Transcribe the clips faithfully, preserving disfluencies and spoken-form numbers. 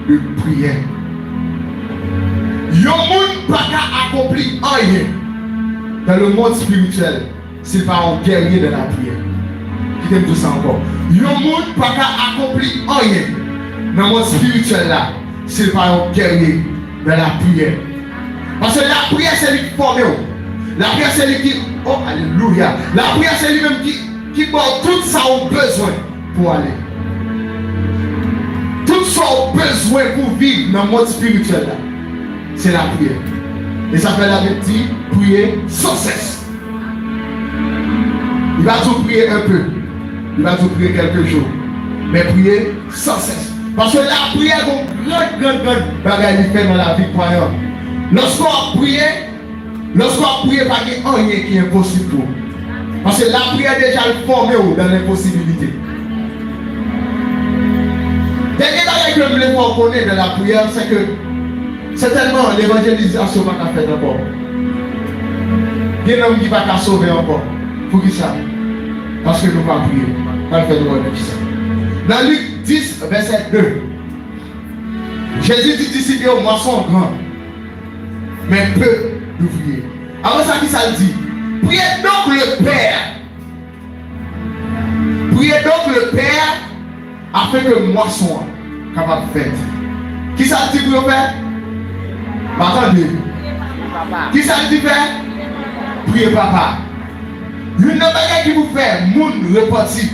de priyè. Yon moun pa ka akonpli anyen dans le monde spirituel si l pa yon gèrye dans la prière. Kite m di w sa ankò. Yon moun pa ka akonpli anyen nan mond espirityèl la si l pa yon gèrye dans la prière. Paske lapriyè se li ki fòme w. Lapriyè se li ki, oh, alelouya. Lapriyè se li menm ki, ki ba w tout sa w bezwen pou w ale. Tout sa w bezwen pou w viv nan mond espirityèl la, se lapriyè. E sa fè Labib di, priye san sès. Li pa di w priye un peu. Li pa di w priye quelques jours. Men priye san sès. Paske lapriyè gon grann, grann, grann bagay li fè nan lavi kwayan. Lòske w ap priye, lòske w ap priye, pa gen anyen ki enposib pou ou. Paske lapriyè deja l fòme w dans l'impossibilité. Dènye bagay ke m vle fè w konnen dans la prière, se ke sètènman levanjelizasyon pa ka fèt ankò. Gen nonm ki pa ka sove ankò. Poukisa? Paske nou pa priye. Pral fè nou wè poukisa. Nan Lik dis, vèsè de, Jezi di disip yo, mwason an gran, men peu d'ouvriers. Apre sa, kisa l di? Priez donc le Père. Priez donc le Père afin que moisson an kapab fèt. Kisa l di pou yo fè? Pa tande. Kisa l di fè? Priye Papa. Youn nan bagay ki pou fè moun repanti,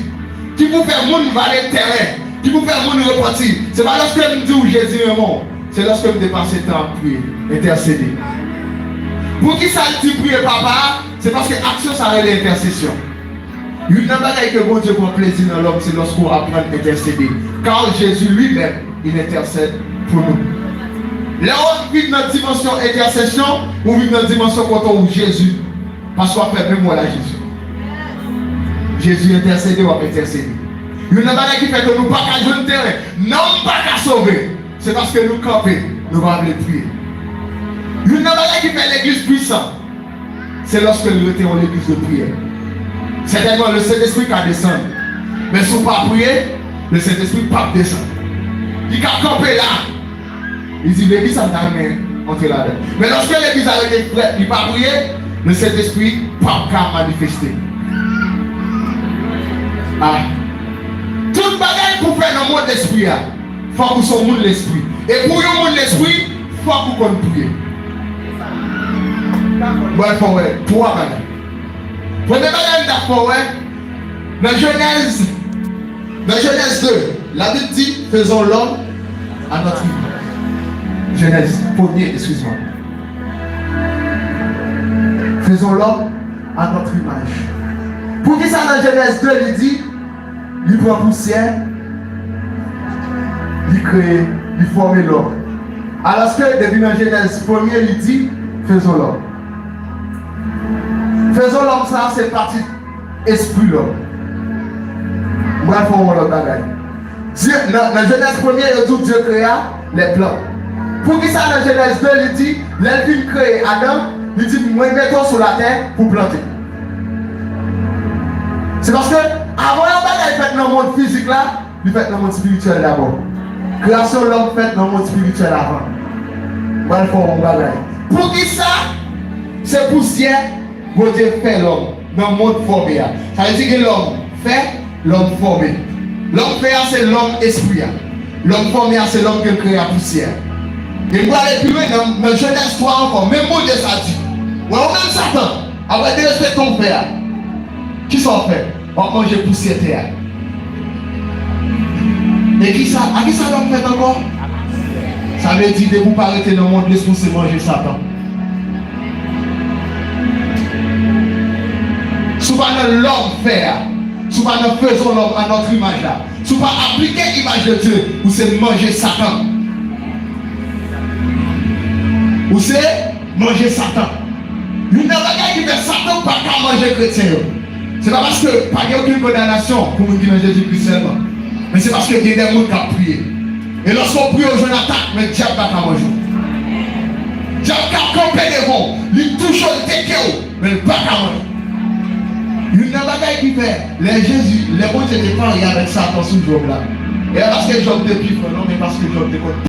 ki pou fè moun vale tèren, ki pou fè moun repanti, se pa lòske m di w Jezi renmen w, se lòske m te pase tan ap priye, entèsede. Poukisa l di priye Papa a? Se paske aksyon sa rele entèsesyon. Youn nan bagay ke Bondye pran plezi nan lòm, se lòske w aprann entèsede. Car Jésus lui-même, il intercède pour nous. Lè w ap viv nan dimansyon entèsesyon, ou viv nan dimansyon kote w Jezi, paske w ap fè menm wòl a Jezi. Jezi entèsede, w ap entèsede. Youn nan bagay ki fè ke nou pa ka jwenn tèren, nanm pa ka sove, se paske nou kanpe, nou pa vle priye. Youn nan bagay ki fè legliz pwisan, se lòske l rete yon legliz de priyè. Sètènman, Lesentespri ka desann. Men si w pa priye, Lesentespri p ap desann. Li ka kanpe la. Li di, legliz sa m ta renmen antre ladan l. Men lòske legliz la rete frèt, li pa priye, Lesentespri p ap ka manifeste. Ah. Tout bagay pou fè nan mond lespri a, fòk ou se yon moun lespri. E pou yon moun lespri, fòk ou konn priye. Mwen fè w wè twa bagay. Premye bagay m t ap fè w wè, nan Jenèz, nan Jenèz de, Labib di, faisons l'homme à notre image. Jenèz, premye, excuse-moi. Faisons l'homme à notre image. Poukisa nan Jenèz de li di, li pran pousyè, li kreye, li fòme lòm? Alòske depi nan Jenèz premye, li di, faisons l'homme. Faisons l'homme sa, se pati espri lòm. M pral fè w yon lòt bagay. Dye, nan, nan Jenèz premye, yo di w Dye krea les plantes. Poukisa nan Jenèz de, li di, lè l fin kreye Adan, li di, mwen mete w sou latè pou plante? Se paske avan yon bagay fèt nan mond fizik la, li fèt nan mond espirityèl dabò. Kreyasyon lòm fèt nan mond espirityèl avan. M pral fè w yon bagay. Poukisa se pousyè Bondye fè lòm nan mond fòme a? Sa vle di gen lòm fè, lòm fòme. Lòm fè a se lòm espri a. Lòm fòme a se lòm ke l kreye a pousyè a. E m prale pi lwen nan, nan Jenèz twa ankò. Menm Bondye sa di. Wè, ou menm Satan, apre derespekte w fè a, kisa w fè? W ap manje pousyè tè a. E kisa, a kisa lòm fèt ankò? Sa vle di, depi w pa rete nan mond lespri, w se manje Satan. Si w pa nan lòm fè a, si w pa nan faisons l'homme à notre image la, si w pa aplike imaj de Dye, ou se manje Satan. Ou se manje Satan. Youn nan bagay ki fè Satan pa ka manje kretyen yo, se pa paske pa gen okenn kondanasyon pou moun ki nan Jezikri sèlman, men se paske gen de moun k ap priye. E lòske w priye, w jwenn atak, men dyab pa ka manje w. Dyab ka kanpe devan w, li touche w, li teke w, men l pa ka manje w. Youn nan bagay ki fè, lè Jezi, lè Bondye te parye avèk Satan sou Jòb la, e pa paske Jòb te pi fò, non, men paske Jòb te konn